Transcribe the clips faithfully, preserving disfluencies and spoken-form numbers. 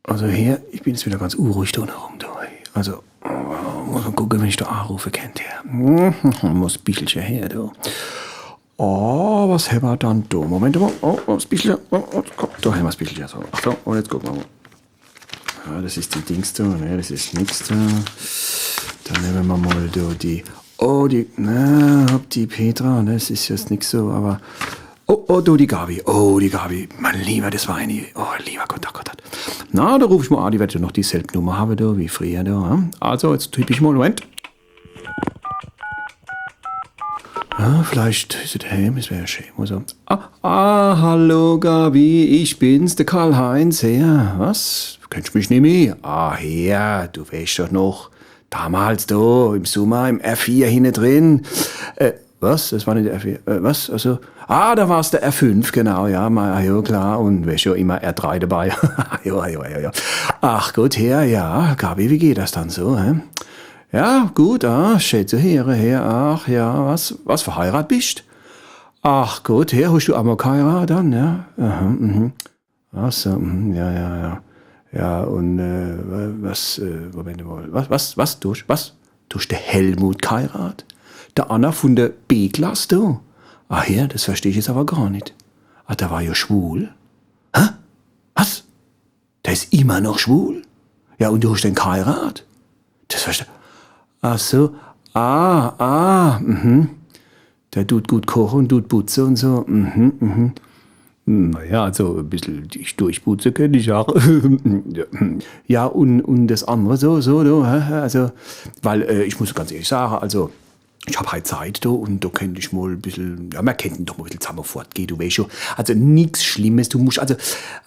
Also her, ich bin jetzt wieder ganz unruhig do rum, du. Also, äh, muss ma gucke, wenn ich do anrufe kennt, her. Muss e bissche her, du. Oh, was hämmer dann do? Moment mol. Oh, oh, das bissche. Oh, oh, komm, do hämmer das bissche. So, Achtung, un jetzt gucke ma mol. Ja, das is die Dings do, ne, das is nix do. Dann nemme ma mol do die, oh, die, na, hopp, die Petra, ne, das is jetzt nix so, awwer, oh, oh, du, die Gabi, oh, die Gabi, mein lieber, das war eine, oh, lieber Gott, oh Gott, oh Gott. Na, do ruf ich mol an, die werd jo noch dieselb Nummer hawwe, do, wie frieher, do, ja? Also, jetzt tipp ich mol, Moment. Ah, vielleicht is se dehäm, es wär jo schee. Also, ah, ah, hallo Gabi, ich bin's, de Karl-Heinz. Her, was? Kennsch mich nimmi? Ah, her, du weescht doch noch. Damals do, im Summer, im R vier hinne drin. Äh, was? Das war net der R vier. Äh, was? Also, ah, do war's de R fünf, genau, ja, ma, ah, jo, klar. Un weescht jo, immer R drei dabei. Jo, jo, jo, jo. Ach Gott, her, ja, Gabi, wie geht das dann so, hä? Ja, gut, ah, schee zu heere, her, ach ja, was, was, verheirat bischt? Ach Gott, her, hoscht du emol geheirat dann, ja? Aha, mhm. Ach so, mhm, ja, ja, ja. Ja, un, äh, wa-, was, äh, Moment mol, was, was, was, du hoscht, was? Du hoscht de Helmut geheirat? De anner vun de B-Klass, du? Ah ja, das versteh ich jetzt awwer gar net. Ah, der war jo schwul. Hä? Was? Der is immer noch schwul? Ja, un du hoscht den geheirat? Das verste-, ach so. Ah, ah, mhm. Der dut gut koche un dut butze un so. Mhm, mhm. Na ja, also e bissel dich durchbutze kennt ich ach. Ja, un, un das annere so, so, so, hä? Also, weil, äh, ich muss ganz ehrlich sage, also, ich hab heit Zeit do un do kennt ich mol e bissel, ja, ma kennt doch mol e bissel zamme fortgehe, du weescht jo. Also nix Schlimmes, du muscht, also,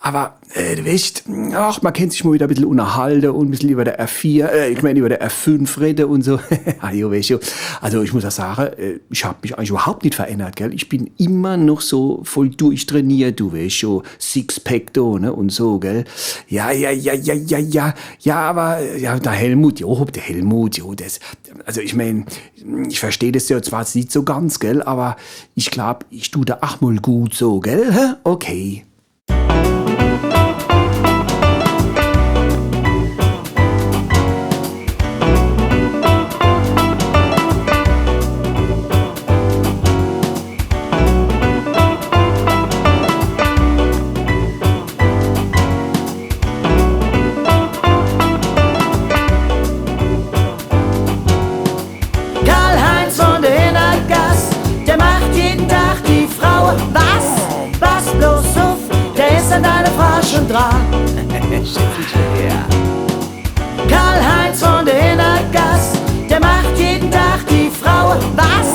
awwer, äh, du weescht, ach, ma kennt sich mol wieder e bissel unnerhalte un e bissel iwwer de R vier, äh, ich meen, iwwer de R fünf redde un so. Ah, jo, weescht jo. Also ich muss jo sage, äh, ich hab mich eigentlich iwwerhaupt net verännert, gell? Ich bin immer noch so voll durchtrainiert, du weescht jo, Sixpack do, ne, un so, gell? Ja, ja, ja, ja, ja, ja, ja, awwer, ja, de Helmut, jo, de Helmut, jo, das, also ich meen, ich versteh das jo zwar jetzt net so ganz, gell, awwer ich glaab, ich du do ach mol gut so, gell? Hä? Okay. Karl-Heinz vun de Hinnergass, der macht jeden Tag die Fraue was? Pass bloß uff, der is an deiner Frau schun dran. Schätzelche, ja. Karl-Heinz vun de Hinnergass, der macht jeden Tag die Fraue was?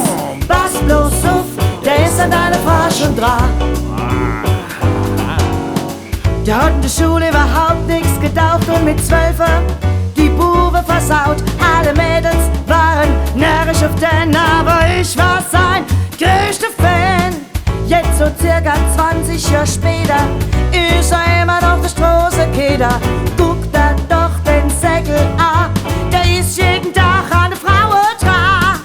Pass bloß uff, der is an deiner Frau schun dran. Der hat in de Schul iwwerhaupt nix getaugt un mit zwölfe die Buwe versaut. Alle Mädels waren narrisch uff den, awwer ich war sein größter Fan. Jetzt so circa zwanzig Johr später is er immer noch de Stroßekeder. Guck der doch den Säckel a, der is jeden Tag an de Fraue dran.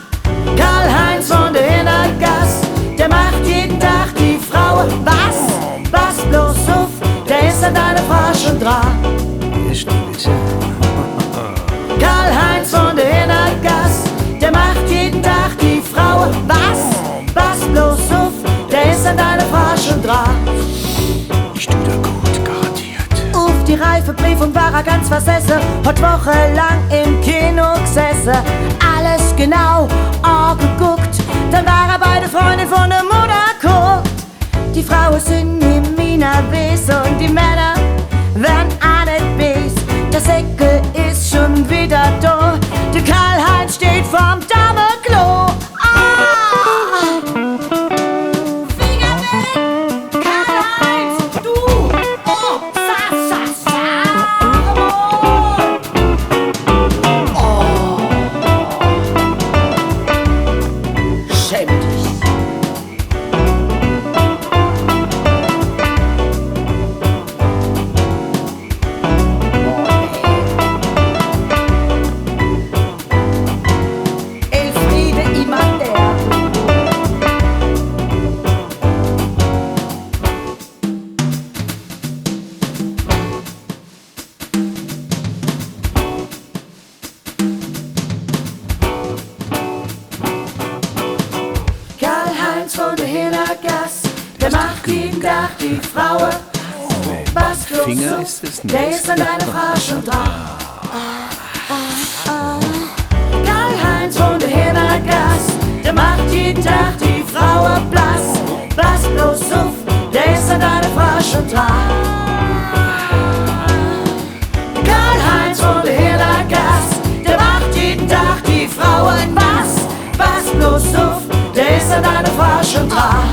Karl-Heinz vun de Hinnergass, der macht jeden Tag die Fraue was? Pass bloß uff, der is an deiner Frau schun dran. Karl-Heinz vun de Hinnergass, der macht jeden Tag die Fraue was? Pass bloß uff, der is an deiner Frau schun dran. Ich du der gut, garantiert. Uff die Reifeprüfung war er ganz versesse, hat wochelang im Kino gsesse, alles genau ageguckt. Dann war er bei de Freundin vun de Mudder guckt. Die Fraue sin nimmi nervös un die Männer wern a net bees. De Säckel is schun wieder do, de Karl-Heinz steht vorm Dameklo. Ah! Finger weg! Karl-Heinz, du! Oh, sa, sa, sa! Oh! Schäm dich! Die Fraue, was bloß Finger so, ist es nicht. Der is an deine Frau schon dran. Karl-Heinz von der Hintergass, der macht jeden Tag die Fraue blass. Was bloß so, der is an deine Frau schon dran. Karl-Heinz von der Hintergass, der macht jeden Tag die Fraue blass. Was bloß so, der is an deine Frau schon dran.